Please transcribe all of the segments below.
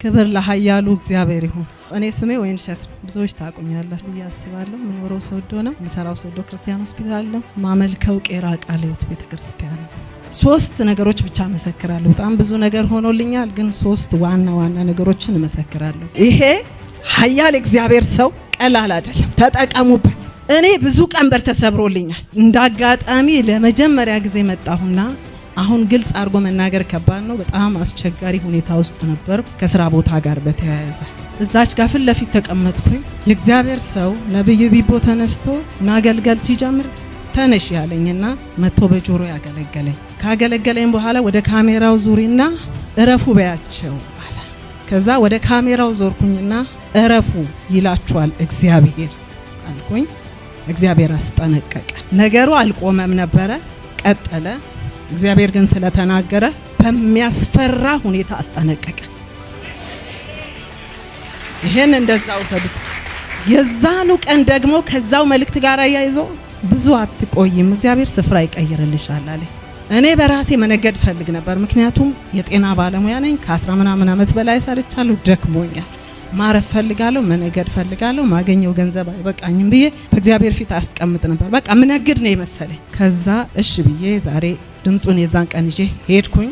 ክብር ለኃያሉ እግዚአብሔር ይሁን። እኔ ስሜ ወይንሸት ነው። ብዙዎች ታቁኛላችሁ ብዬ አስባለሁ። የምኖረው ሶዶ ነው። የምሰራው ሶዶ ክርስቲያን ሆስፒታል ነው። ማመልከው ቄራ ቃለ ሕይወት ቤተ ክርስቲያን ነው። ሶስት ነገሮች ብቻ እመሰክራለሁ። በጣም ብዙ ነገር ሆኖልኛል፣ ግን ሶስት ዋና ዋና ነገሮችን እመሰክራለሁ። ይሄ ኃያል እግዚአብሔር ሰው ቀላል አይደለም፣ ተጠቀሙበት። እኔ ብዙ ቀንበር ተሰብሮልኛል። እንዳጋጣሚ ለመጀመሪያ ጊዜ መጣሁና አሁን ግልጽ አድርጎ መናገር ከባድ ነው። በጣም አስቸጋሪ ሁኔታ ውስጥ ነበር፣ ከስራ ቦታ ጋር በተያያዘ እዛች ጋር ፊት ለፊት ተቀመጥኩኝ። የእግዚአብሔር ሰው ነብዩ ቢቦ ተነስቶ ማገልገል ሲጀምር ተነሽ ያለኝና መጥቶ በጆሮ ያገለገለኝ። ካገለገለኝ በኋላ ወደ ካሜራው ዙሪና እረፉ በያቸው አለ። ከዛ ወደ ካሜራው ዞርኩኝና እረፉ ይላችኋል እግዚአብሔር አልኩኝ። እግዚአብሔር አስጠነቀቀ። ነገሩ አልቆመም ነበረ፣ ቀጠለ። እግዚአብሔር ግን ስለተናገረ በሚያስፈራ ሁኔታ አስጠነቀቀ። ይሄን እንደዛ ውሰዱት። የዛኑ ቀን ደግሞ ከዛው መልእክት ጋር አያይዞ ብዙ አትቆይም፣ እግዚአብሔር ስፍራ ይቀይርልሻል አለ። እኔ በራሴ መነገድ ፈልግ ነበር፣ ምክንያቱም የጤና ባለሙያ ነኝ። ከአስራ ምናምን ዓመት በላይ ሰርቻለሁ፣ ደክሞኛል። ማረፍ ፈልጋለሁ፣ መነገድ ፈልጋለሁ። ማገኘው ገንዘብ አይበቃኝም ብዬ በእግዚአብሔር ፊት አስቀምጥ ነበር። በቃ ምነግድ ነው የመሰለኝ። ከዛ እሺ ብዬ ዛሬ ድምፁን የዛን ቀን ይዤ ሄድኩኝ።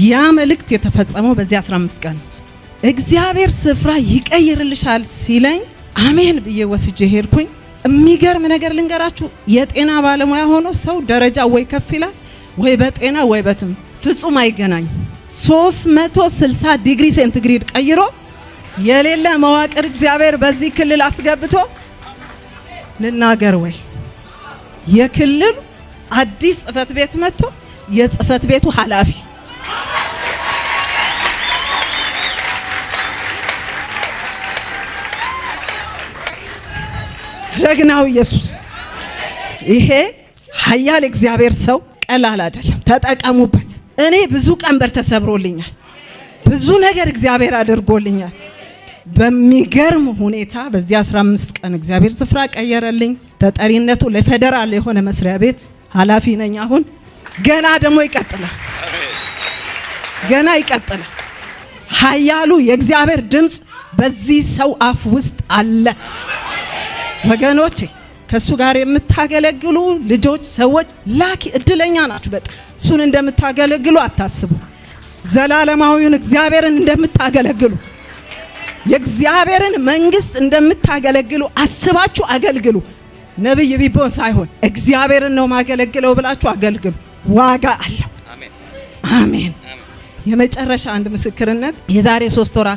ያ መልእክት የተፈጸመው በዚህ 15 ቀን ውስጥ እግዚአብሔር ስፍራ ይቀይርልሻል ሲለኝ አሜን ብዬ ወስጄ ሄድኩኝ። የሚገርም ነገር ልንገራችሁ፣ የጤና ባለሙያ ሆኖ ሰው ደረጃ ወይ ከፍ ይላል ወይ በጤና ወይ በትም ፍጹም አይገናኝ። 360 ዲግሪ ሴንቲግሬድ ቀይሮ የሌለ መዋቅር እግዚአብሔር በዚህ ክልል አስገብቶ ልናገር ወይ የክልሉ አዲስ ጽህፈት ቤት መጥቶ የጽህፈት ቤቱ ኃላፊ ጀግናው ኢየሱስ። ይሄ ኃያል እግዚአብሔር ሰው ቀላል አይደለም፣ ተጠቀሙበት። እኔ ብዙ ቀንበር ተሰብሮልኛል። ብዙ ነገር እግዚአብሔር አድርጎልኛል። በሚገርም ሁኔታ በዚህ 15 ቀን እግዚአብሔር ስፍራ ቀየረልኝ። ተጠሪነቱ ለፌዴራል የሆነ መስሪያ ቤት ኃላፊ ነኝ አሁን። ገና ደግሞ ይቀጥላል፣ ገና ይቀጥላል። ኃያሉ የእግዚአብሔር ድምፅ በዚህ ሰው አፍ ውስጥ አለ። ወገኖቼ ከእሱ ጋር የምታገለግሉ ልጆች፣ ሰዎች ላኪ እድለኛ ናችሁ። በጣም እሱን እንደምታገለግሉ አታስቡ። ዘላለማዊውን እግዚአብሔርን እንደምታገለግሉ የእግዚአብሔርን መንግስት እንደምታገለግሉ አስባችሁ አገልግሉ። ነብይ ቢቦን ሳይሆን እግዚአብሔርን ነው ማገለግለው ብላችሁ አገልግሉ። ዋጋ አለው። አሜን። የመጨረሻ አንድ ምስክርነት የዛሬ 3 ወር